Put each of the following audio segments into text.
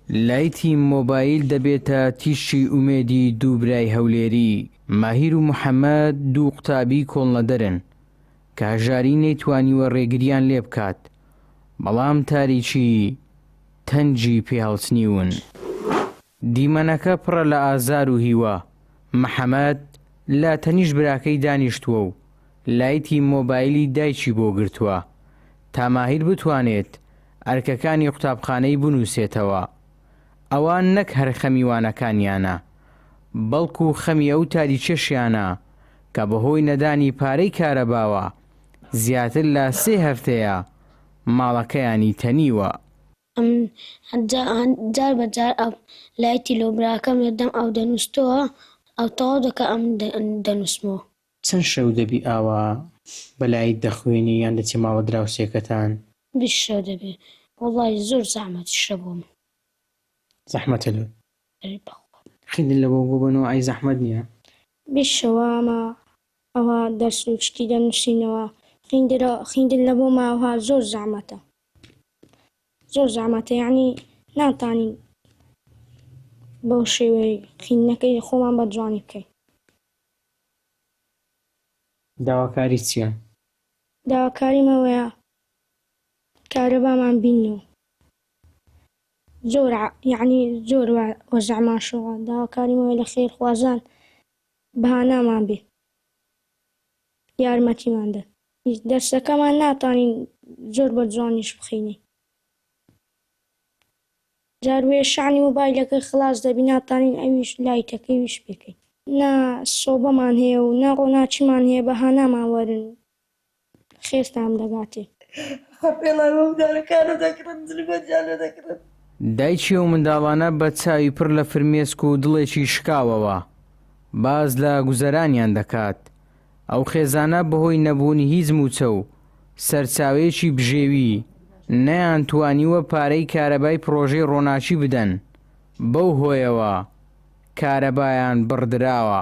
لایتی مۆبایل دەبێتە تیشکی ئومێدی دوو برای هەولێری، ماهیر و محەمەد دوو قوتابی کۆڵنەدەرن کە هەژاری نەیتوانیوە رێگریان لێبکات، بەڵام تاریکی تەنگی پێهەڵچنیون. دیمەنەکە پڕە لە ئازار و هیوا، محەمەد لە تەنیشت براکەی دانیشتووە و لایتی مۆبایلی دایکی بۆ گرتووە تا ماهیر بتوانێت ئەرکەکانی قوتابخانەی بنووسێتەوە. ئەوان نەک هەر خەمی وانەکانیانە، بەڵکو خەمی ئەو تاریکیەشیانە کە بەهۆی نەدانی پارەی کارەباوە زیاتر لە سێ هەفتەیە ماڵەکەیانی تەنیوە. ئەمن جار بە جار ئەو لایتی لۆ براکەم دەدەم ئەو دەنووستەوە ئەو تەواو دەکا ئەمن دەنووسمەوە. چەند شەو دەبی ئاوا بە لایت دەخوێنی یان دەچی ماڵە دراوسێکەتان؟ 20 شەو دەبێ وەڵاهی زۆر زەحمەتیشە بۆ من. زەحمەتە لۆت؟ ئەرێ بەخوا. خوێندن لە بۆ بە نۆعی زەحمەت نیە؟ 20 شەوە ئەمە ئەوها دەرس و شتی دەنووسینەوە خیندن لە بۆ ماوها زۆر زەحمەتە زۆر زەحمەتە یانی ناتانین بەو شێوەی خیندنەکەی خۆمان بە جوانی بکەین. داواکاریت چیە؟ داواکاریم ئەوەیە کارەبامان بیننەوە زۆر یەعنی زۆر وەزعمان شۆڕە داواکاریم ئەوەیە لە خێرخوازان بەهانامان بێن یارمەتیمان دەن دەرسەکەمان ناتوانین زۆر بە جوانیش بخینین جار وێ شانی مۆبایلەکەی خلاص دەبی ناتوانین ئەویش لایتەکەیش پێکەین نا سۆبەمان هەیە و نا ڕۆناکیمان هەیە بە هانامان وەرن خێرتان دەگاتێ. خەپێڵاوە منداڵەکانە دەکڕن جلوبەرگیان لێ دەکڕن. دایکی ئەو منداڵانە بە چاوی پڕ لە فرمێسک و دڵێکی شکاوەوە باس لە گوزەرانیان دەکات، ئەو خێزانە بەهۆی نەبوونی هیچ مووچە و سەرچاوەیەکی بژێوی، نەیانتوانیوە پارەی کارەبای پڕۆژەی ڕۆناکی بدەن، بەو هۆیەوە کارەبایان بڕدراوە.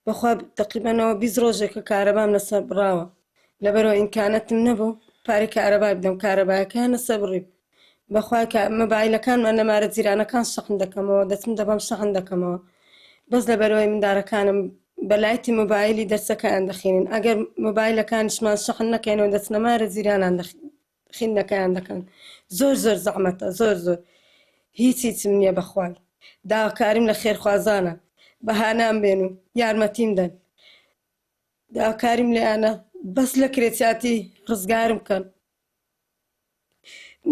بەخوا تەقریبەن ئەوە 20 ڕۆژێکە کارەبام لەسەر بڕاوە لەبەرەوە ئیمکانەتم نەبوو پارەی کارەبای بدەم کارەبایەکەیان لەسەر بڕیم بەخوا کە مۆبایلەکانمان لە مارە جیرانەکان شەحن دەکەمەوە دەچم دەبەم شەحن دەکەمەوە بەس لەبەرەوەی مندارەکانم بە لایتی مۆبایلی دەرسەکەیان دەخینن ئەگەر مۆبایلەکانیشمان شەحن نەکەینەوە دەچنە مارە جیرانان خیندنەکەیان دەکەن زۆر زۆر زەحمەتە زۆر زۆر هیچ هیچم نییە بەخوای داواکاریم لە خێرخوازانە بەهانام بێن و یارمەتیم دەن داواکاریم لێیانە بەس لە کرێچاتی ڕزگارم کەن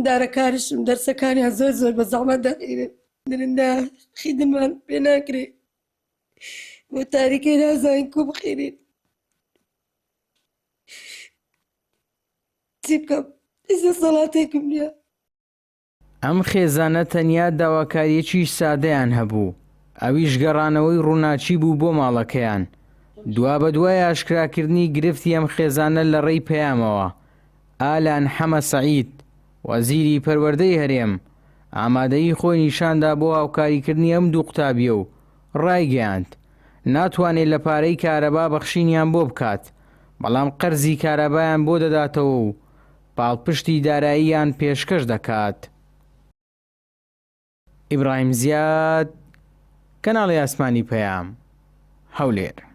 دارەکانیشم دەرسەکانیان زۆر زۆر بە زەحمەت دەخینن درندا خیدمان پێ ناکرێ بۆ تاریکەی نازانین کو بخینین چی بکەم هیچ دەسەڵاتێکم نییە. ئەم خێزانە تەنیا داواکارییەکی سادەیان هەبوو، ئەویش گەڕانەوەی ڕووناکی بوو بۆ ماڵەکەیان. دوابەدوای ئاشکراکردنی گرفتی ئەم خێزانە لە ڕێی پەیامەوە، ئالان حەمە سەعید، وەزیری پەروەردەی هەرێم، ئامادەیی خۆی نیشاندا بۆ هاوکاریکردنی ئەم دوو قوتابییە و ڕایگەیاند، ناتوانێت لە پارەی کارەبا بەخشینیان بۆ بکات، بەڵام قەرزی کارەبایان بۆ دەداتەوە و پاڵپشتی داراییان پێشکەش دەکات. ئیبراهیم زیاد، کەناڵی ئاسمانی پەیام، هەولێر.